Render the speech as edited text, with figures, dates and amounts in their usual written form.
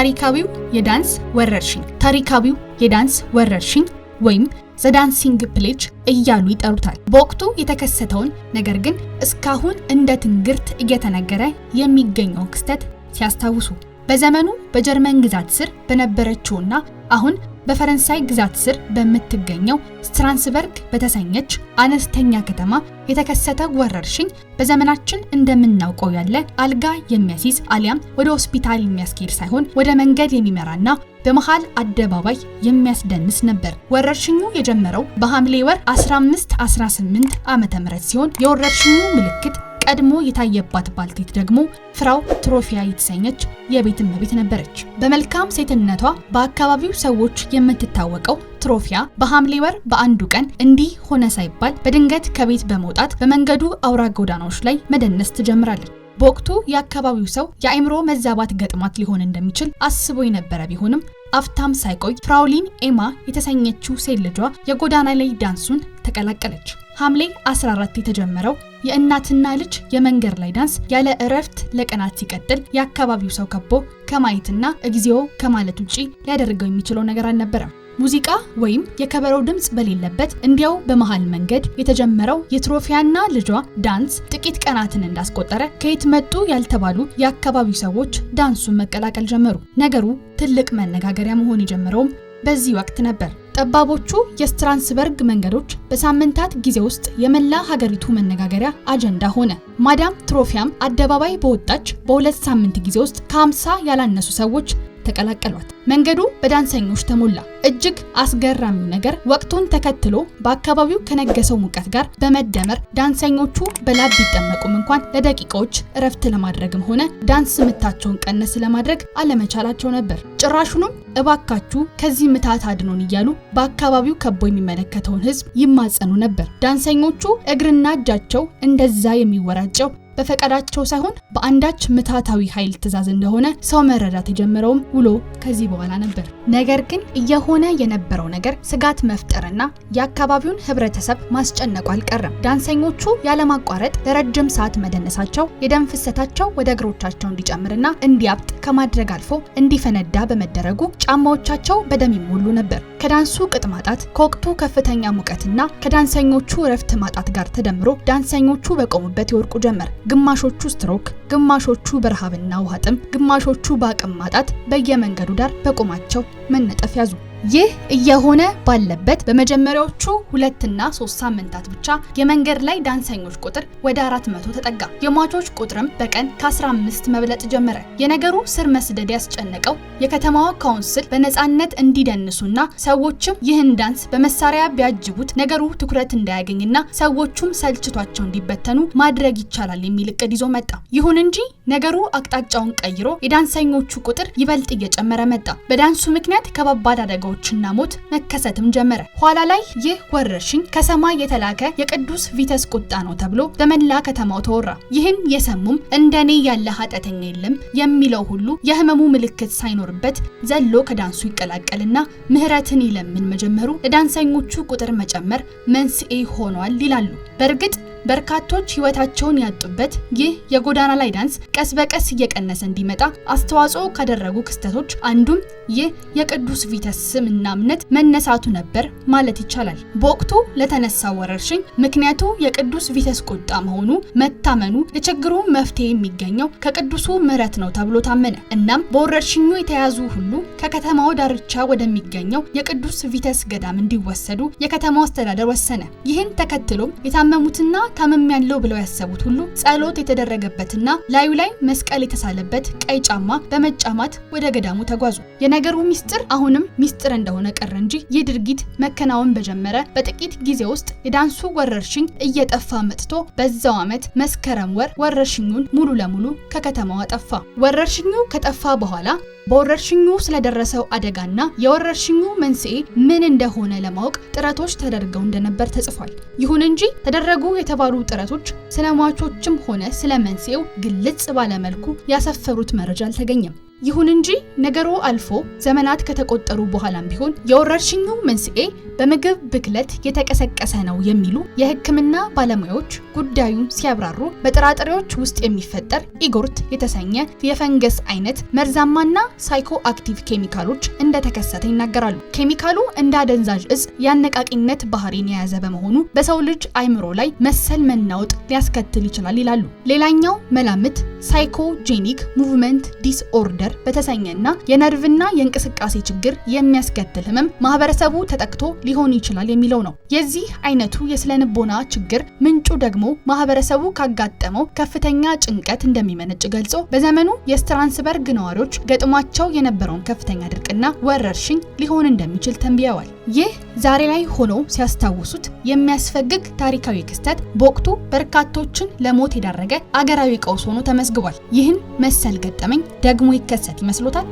ታሪካዊው የዳንስ ወረርሽኝ። ታሪካዊው የዳንስ ወረርሽኝ ወይም the dancing plague እያሉ ይጠሩታል። በወቅቱ የተከሰተውን ነገር ግን እስካሁን እንደ ትንግርት እየተነገረ የሚገኘው ክስተት ሲያስታውሱ፣ በዘመኑ በጀርመን ግዛት ስር በነበረችውና አሁን በፈረንሳይ ግዛት ስር በምትገኘው ስትራስበርግ በተሰኘች አነስተኛ ከተማ የተከሰተ ወረርሽኝ በዘመናችን እንደምናውቀው ያለ አልጋ የሚያስይዝ አሊያም ወደ ሆስፒታል የሚያስኬድ ሳይሆን ወደ መንገድ የሚመራና በመሃል አደባባይ የሚያስደንስ ነበር። ወረርሽኙ የጀመረው በሐምሌ ወር 1518 ዓ.ም ሲሆን፣ የወረርሽኙ ምልክት ቀድሞ የታየባት ባልቴት ደግሞ ፍራው ትሮፊያ የተሰኘች የቤት እመቤት ነበረች። በመልካም ሴትነቷ በአካባቢው ሰዎች የምትታወቀው ትሮፊያ በሐምሌ ወር በአንዱ ቀን እንዲህ ሆነ ሳይባል በድንገት ከቤት በመውጣት በመንገዱ አውራ ጎዳናዎች ላይ መደነስ ትጀምራለች። በወቅቱ የአካባቢው ሰው የአእምሮ መዛባት ገጥሟት ሊሆን እንደሚችል አስቦ የነበረ ቢሆንም፣ አፍታም ሳይቆይ ፍራውሊን ኤማ የተሰኘችው ሴት ልጇ የጎዳና ላይ ዳንሱን ተቀላቀለች። ሐምሌ 14 የተጀመረው የእናትና ልጅ የመንገድ ላይ ዳንስ ያለ እረፍት ለቀናት ሲቀጥል፣ የአካባቢው ሰው ከቦ ከማየትና እግዚኦ ከማለት ውጪ ሊያደርገው የሚችለው ነገር አልነበረም። ሙዚቃ ወይም የከበሮው ድምጽ በሌለበት እንዲያው በመሃል መንገድ የተጀመረው የትሮፊያና ልጇ ዳንስ ጥቂት ቀናትን እንዳስቆጠረ፣ ከየት መጡ ያልተባሉ የአካባቢው ሰዎች ዳንሱን መቀላቀል ጀመሩ። ነገሩ ትልቅ መነጋገሪያ መሆን የጀመረውም በዚህ ወቅት ነበር። ጠባቦቹ የስትራስበርግ መንገዶች በሳምንታት ጊዜ ውስጥ የመላ ሀገሪቱ መነጋገሪያ አጀንዳ ሆነ። ማዳም ትሮፊያም አደባባይ በወጣች በ2 ሳምንት ጊዜ ውስጥ ከ50 ያላነሱ ሰዎች ተቀላቀሏት። መንገዱ በዳንሰኞች ተሞላ። እጅግ አስገራሚው ነገር ወቅቱን ተከትሎ በአካባቢው ከነገሰው ሙቀት ጋር በመደመር ዳንሰኞቹ በላብ ቢጠመቁም እንኳን ለደቂቃዎች እረፍት ለማድረግም ሆነ ዳንስ ምታቸውን ቀነስ ለማድረግ አለመቻላቸው ነበር። ጭራሹንም እባካችሁ ከዚህ ምታት አድኖን እያሉ በአካባቢው ከቦ የሚመለከተውን ሕዝብ ይማጸኑ ነበር። ዳንሰኞቹ እግርና እጃቸው እንደዛ የሚወራጨው በፈቃዳቸው ሳይሆን በአንዳች ምትሃታዊ ኃይል ትዕዛዝ እንደሆነ ሰው መረዳት የጀመረውም ውሎ ከዚህ በኋላ ነበር። ነገር ግን እየሆነ የነበረው ነገር ስጋት መፍጠርና የአካባቢውን ህብረተሰብ ማስጨነቁ አልቀረም። ዳንሰኞቹ ያለማቋረጥ ለረጅም ሰዓት መደነሳቸው የደም ፍሰታቸው ወደ እግሮቻቸው እንዲጨምርና እንዲያብጥ ከማድረግ አልፎ እንዲፈነዳ በመደረጉ ጫማዎቻቸው በደም ይሞሉ ነበር። ከዳንሱ ቅጥ ማጣት፣ ከወቅቱ ከፍተኛ ሙቀትና ከዳንሰኞቹ እረፍት ማጣት ጋር ተደምሮ ዳንሰኞቹ በቆሙበት ይወድቁ ጀመር። ግማሾቹ ስትሮክ፣ ግማሾቹ በረሃብና ውሃ ጥም፣ ግማሾቹ በአቅም ማጣት በየመንገዱ ዳር በቁማቸው መነጠፍ ያዙ። ይህ እየሆነ ባለበት በመጀመሪያዎቹ 2ና 3 ሳምንታት ብቻ የመንገድ ላይ ዳንሰኞች ቁጥር ወደ 400 ተጠጋ። የሟቾች ቁጥርም በቀን ከ15 መብለጥ ጀመረ። የነገሩ ስር መስደድ ያስጨነቀው የከተማዋ council በነፃነት እንዲደንሱና ሰዎችም ይህን ዳንስ በመሳሪያ ቢያጅቡት ነገሩ ትኩረት እንዳያገኝና ሰዎቹም ሰልችቷቸው እንዲበተኑ ማድረግ ይቻላል የሚል እቅድ ይዞ መጣ። ይሁን እንጂ ነገሩ አቅጣጫውን ቀይሮ የዳንሰኞቹ ቁጥር ይበልጥ እየጨመረ መጣ። በዳንሱ ምክንያት ከባባድ አደጋዎችና ሞት መከሰትም ጀመረ። ኋላ ላይ ይህ ወረርሽኝ ከሰማይ የተላከ የቅዱስ ቪተስ ቁጣ ነው ተብሎ በመላ ከተማው ተወራ። ይህን የሰሙም እንደኔ ያለ ኃጢአተኛ የለም የሚለው ሁሉ የህመሙ ምልክት ሳይኖርበት ዘሎ ከዳንሱ ይቀላቀልና ምህረትን ይለምን መጀመሩ ለዳንሰኞቹ ቁጥር መጨመር መንስኤ ሆኗል ይላሉ። በእርግጥ በርካቶች ህይወታቸውን ያጡበት ይህ የጎዳና ላይ ዳንስ ቀስ በቀስ እየቀነሰ እንዲመጣ አስተዋጽኦ ካደረጉ ክስተቶች አንዱም ይህ የቅዱስ ቪተስ ስምና እምነት መነሳቱ ነበር ማለት ይቻላል። በወቅቱ ለተነሳው ወረርሽኝ ምክንያቱ የቅዱስ ቪተስ ቁጣ መሆኑ መታመኑ፣ የችግሩ መፍትሄ የሚገኘው ከቅዱሱ ምሕረት ነው ተብሎ ታመነ። እናም በወረርሽኙ የተያዙ ሁሉ ከከተማው ዳርቻ ወደሚገኘው የቅዱስ ቪተስ ገዳም እንዲወሰዱ የከተማው አስተዳደር ወሰነ። ይህን ተከትሎም የታመሙትና ታምሜያለሁ ብለው ያሰቡት ሁሉ ጸሎት የተደረገበትና ላዩ ላይ መስቀል የተሳለበት ቀይ ጫማ በመጫማት ወደ ገዳሙ ተጓዙ። የነገሩ ሚስጥር አሁንም ሚስጥር እንደሆነ ቀረ እንጂ ይህ ድርጊት መከናወን በጀመረ በጥቂት ጊዜ ውስጥ የዳንሱ ወረርሽኝ እየጠፋ መጥቶ በዛው ዓመት መስከረም ወር ወረርሽኙን ሙሉ ለሙሉ ከከተማዋ ጠፋ። ወረርሽኙ ከጠፋ በኋላ በወረርሽኙ ስለደረሰው አደጋና የወረርሽኙ መንስኤ ምን እንደሆነ ለማወቅ ጥረቶች ተደርገው እንደነበር ተጽፏል። ይሁን እንጂ ተደረጉ የተባሉ ጥረቶች ስለ ሟቾችም ሆነ ስለ መንስኤው ግልጽ ባለ መልኩ ያሰፈሩት መረጃ አልተገኘም። ይሁን እንጂ ነገሩ አልፎ ዘመናት ከተቆጠሩ በኋላም ቢሆን የወረርሽኙ መንስኤ በምግብ ብክለት የተቀሰቀሰ ነው የሚሉ የሕክምና ባለሙያዎች ጉዳዩን ሲያብራሩ በጥራጥሬዎች ውስጥ የሚፈጠር ergot የተሰኘ የፈንገስ አይነት መርዛማና psychoactive ኬሚካሎች እንደተከሰተ ይናገራሉ። ኬሚካሉ እንደ አደንዛዥ እጽ የአነቃቂነት ባህሪን የያዘ በመሆኑ በሰው ልጅ አይምሮ ላይ መሰል መናወጥ ሊያስከትል ይችላል ይላሉ። ሌላኛው መላምት psychogenic movement disorder በተሰኘና የነርቭና የእንቅስቃሴ ችግር የሚያስከትል ህመም ማህበረሰቡ ተጠቅቶ ሊሆን ይችላል የሚለው ነው። የዚህ አይነቱ የስነልቦና ችግር ምንጩ ደግሞ ማህበረሰቡ ካጋጠመው ከፍተኛ ጭንቀት እንደሚመነጭ ገልጾ በዘመኑ የስትራንስበርግ ነዋሪዎች ገጥሟቸው የነበረውን ከፍተኛ ድርቅና ወረርሽኝ ሊሆን እንደሚችል ተንብየዋል። ይህ ዛሬ ላይ ሆኖ ሲያስታውሱት የሚያስፈግግ ታሪካዊ ክስተት በወቅቱ በርካቶችን ለሞት የዳረገ አገራዊ ቀውስ ሆኖ ተመዝግቧል። ይህን መሰል ገጠመኝ ደግሞ ይከሰት ይመስሎታል?